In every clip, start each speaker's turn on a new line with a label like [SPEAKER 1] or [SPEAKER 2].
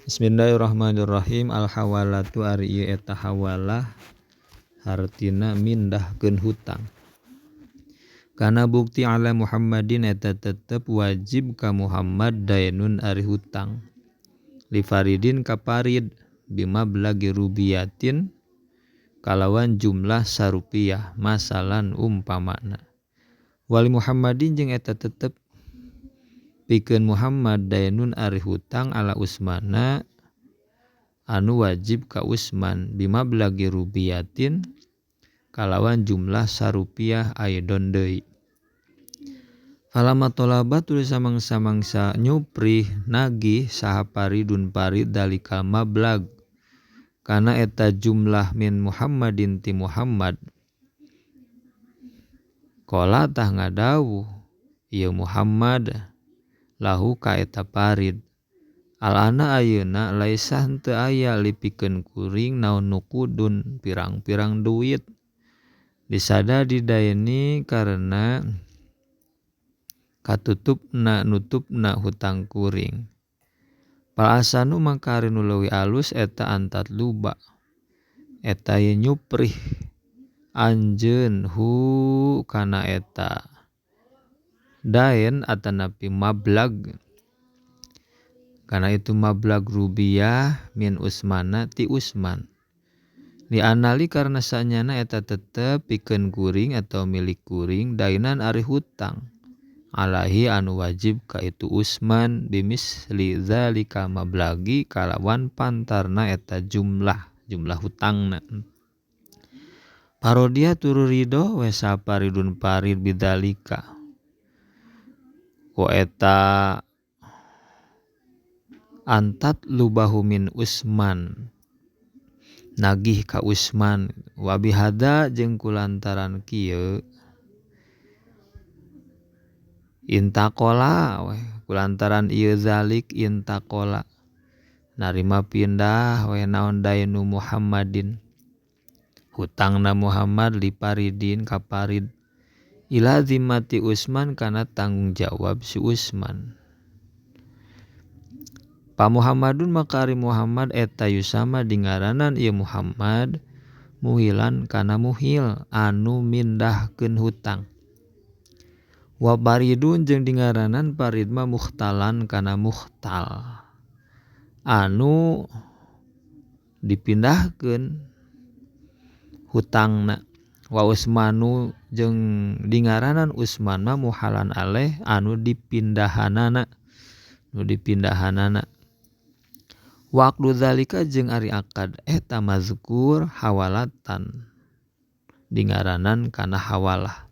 [SPEAKER 1] Bismillahirrahmanirrahim. Al hawalatu ari ieu eta hawalah hartina mindahkeun hutang. Kana bukti ala Muhammadin eta tetep wajib ka Muhammad dainun ari hutang. Li faridin ka farid bimablagi rubiyatin kalawan jumlah sarupiah masalan umpamana. Wali Muhammadin jeung eta tetep pikeun Muhammad dainun ari hutang ala Usmana anu wajib ka Usman bimablagi rubiyatin kalawan jumlah sarupiah aidon deui. Falama tolaba tuluy samangsa-mangsa nyuprih nagih saha paridun parid dalikal mablag kana eta jumlah min Muhammadin ti Muhammad. Qala tah ngadawuh ieu Muhammad lahu ka eta parid. Alana ayeuna laisa henteu aya lipikeun kuring naon nukudun pirang-pirang duit. Disada didaeni karena katutupna nutupna hutang kuring. Pal asanu maka ari nu leuwih alus eta antat luba. Eta ye nyuprih anjeun hu kana eta daen atanapi mablag. Karena itu mablag rubiah min Usmana ti Usman. Dianali karena sanyana eta tetep pikeun kuring atau milik kuring dainan ari hutang alahi anu wajib ka itu Usman bimisli zalika mablagi kalawan pantarna eta jumlah hutangna. Parodia turu ridho we saparidun parid bidzalika. Ku eta antat lubahu min Usman nagih ka Usman wabihada jeung kulantaran kieu intakola weh kulantaran ieu zalik intakola narima pindah weh naon dainu Muhammadin hutangna Muhammad li paridin ka parid ila zimmati Usman kana tanggung jawab si Usman. Pa Muhammadun maka ari Muhammad eta yusama dingaranan ieu Muhammad muhilan kana muhil anu mindahkeun hutang. Wa baridun jeung dingaranan parid mah mukhtalan kana mukhtal anu dipindahkeun hutangna. Wa Usmanu jeung dingaranan Usman mah muhalan aleh anu dipindahanana nu dipindahanana. Waqdu zalika jeung ari akad eta mazkur hawalatan dingaranan kana hawalah.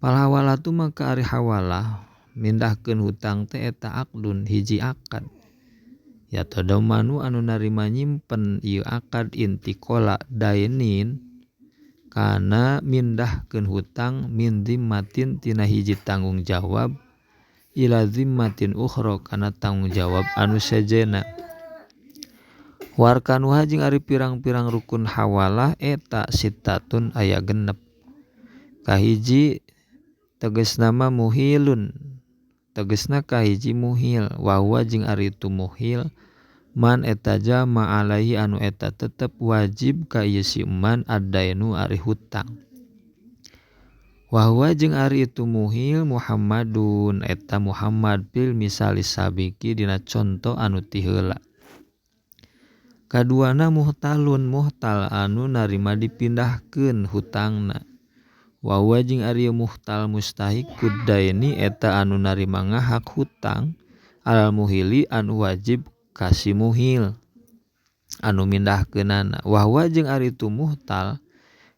[SPEAKER 1] Pal hawalatu maka ari hawalah mindahkeun hutang teh eta akdun hiji akad. Ya tadamanu anu narima nyimpen ieu akad intikola dainin kana mindahkeun hutang min zimmatin tina hiji tanggung jawab ila zimmatin ukhra kana tanggung jawab anu sejena. Warkanuha jeung ari pirang-pirang rukun hawalah eta sittatun aya genep. Kahiji tegasna mah muhilun tegasna kahiji muhil wa huwa jeung ari itu muhil man eta jama alaihi anu eta tetep wajib ka ieu si man addainu ari hutang. Wa huwa jeung ari itu muhil Muhammadun eta Muhammad fil misali sabiki dina conto anu ti heula. Kaduana muhtalun muhtal anu narima dipindahkeun hutangna. Wa huwa jeung ari muhtal mustahiqud daini eta anu narima ngahak hutang alal muhili anu wajib ka si muhil anu mindahkeunana. Wa huwa jeung ari itu muhtal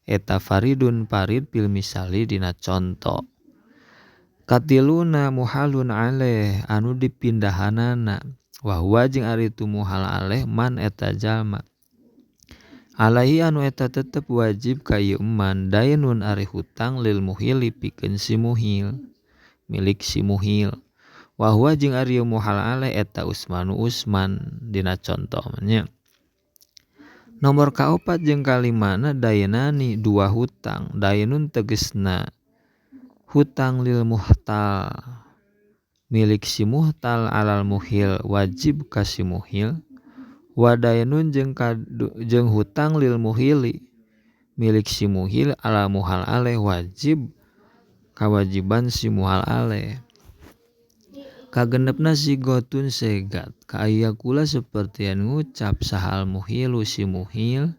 [SPEAKER 1] eta faridun farid fil misali dina conto. Katiluna muhalun aleh anu dipindahanana. Wa huwa jeung ari itu muhal aleh man eta jalma alaihi anu eta tetep wajib ka ieu man dainun ari hutang lil muhili pikeun si muhil milik si muhil. Wa huwa jeung ari muhal aleh eta Usmanu Usman dina conto nya. Nomor kaopat jeung kalimana dainani dua hutang. Dainun tegesna hutang lil muhtal Milik si muhtal alal muhil wajib ka si muhil. Wadainun jeung hutang lil muhili milik si muhil ala muhal aleh wajib kawajiban si muhal aleh. Kagenepna sigotun segat kaaya kula sapertian ngucap sahal muhilu si muhil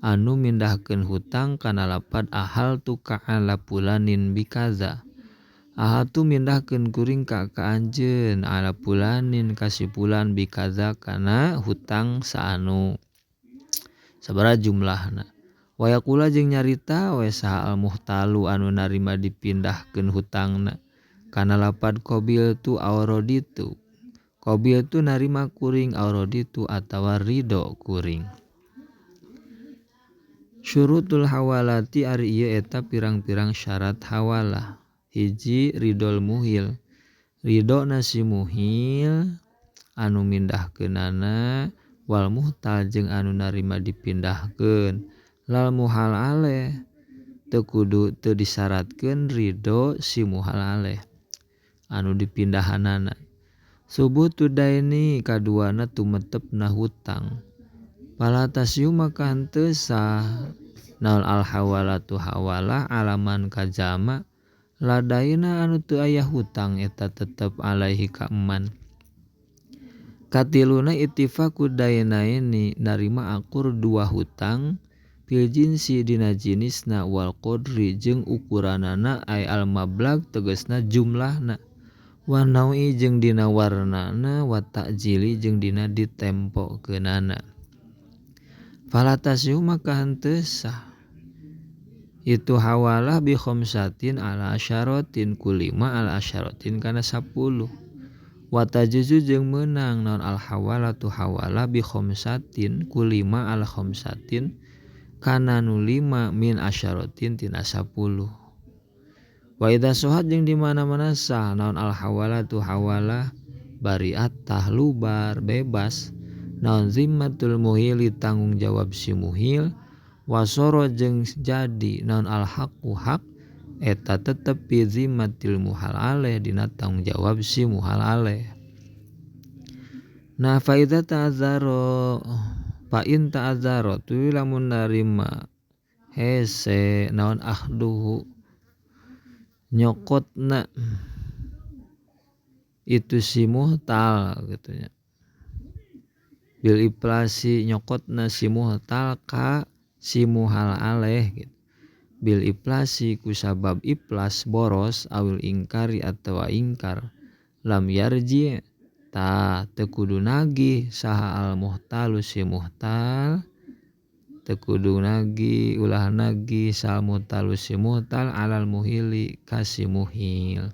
[SPEAKER 1] anu mindahkeun hutang kana lapad ahal tu ka ala pulanin bikaza. Ahal tu mindahkeun kuring ka anjeun ala pulanin ka si pulan bikaza kana hutang saanu sabaraha jumlahna. Wayakula jeung nyarita we saha al muhtalu anu narima dipindahkeun hutangna kana lapad qabil tu auraditu. Qabil tu narima kuring auraditu atawa ridho kuring. Syurutul hawalati ari ieu eta pirang-pirang syarat hawalah. Hiji ridol muhil. Ridona si muhil anu mindahkeunana wal muhtal jeung anu narima dipindahkeun. Lal muhal aleh teu kudu teu disyaratkeun ridho si muhal aleh anu dipindahanana. Subutu daini kaduana tumetepna hutang. Fala tasyu maka henteu sah naon al hawalatu hawalah alaman kajama ladaina anu teu aya hutang eta tetep alaihi ka eman. Katiluna ittifaqu dainaini narima akur dua hutang fil jinsi dina jinisna wal qadri jeung ukuranana ay al mablag tegasna jumlahna wa naui jeung dina warnana wa ta'jili jeung dina ditempokeunana. Fala tasyu maka henteu sah itu hawalah bi khamsatin ala asyaratin kulima ala asyaratin kana 10. Wa tajuzu jeung meunang naon al hawalatu hawalah bi khamsatin kulima ala khamsatin kana nu 5 min asyaratin tina 10. Wa idza sohat jeung di mana-mana sah naon al hawalatu hawalah bariat tahlubar bebas naon zimmatul muhili tanggung jawab si muhil wasoro jeung jadi naon al haqqu hak eta tetep fi zimmatil muhal aleh dina tanggung jawab si muhal aleh. Nah fa idza ta'azzara fa in ta'azzara tu lamun narima hese naon ahduhu nyokotna itu si muhtal gitu nya. Bil iflasi nyokotna si muhtal ka si muhal aleh gitu. Bil iflasi ku sabab iflas boros awil ingkari atawa ingkar lam yarji ta teu kudu nagih saha al muhtalu si muhtal teu kudu nagih ulah nagih sal muhtalu si muhtal alal muhili ka si muhil.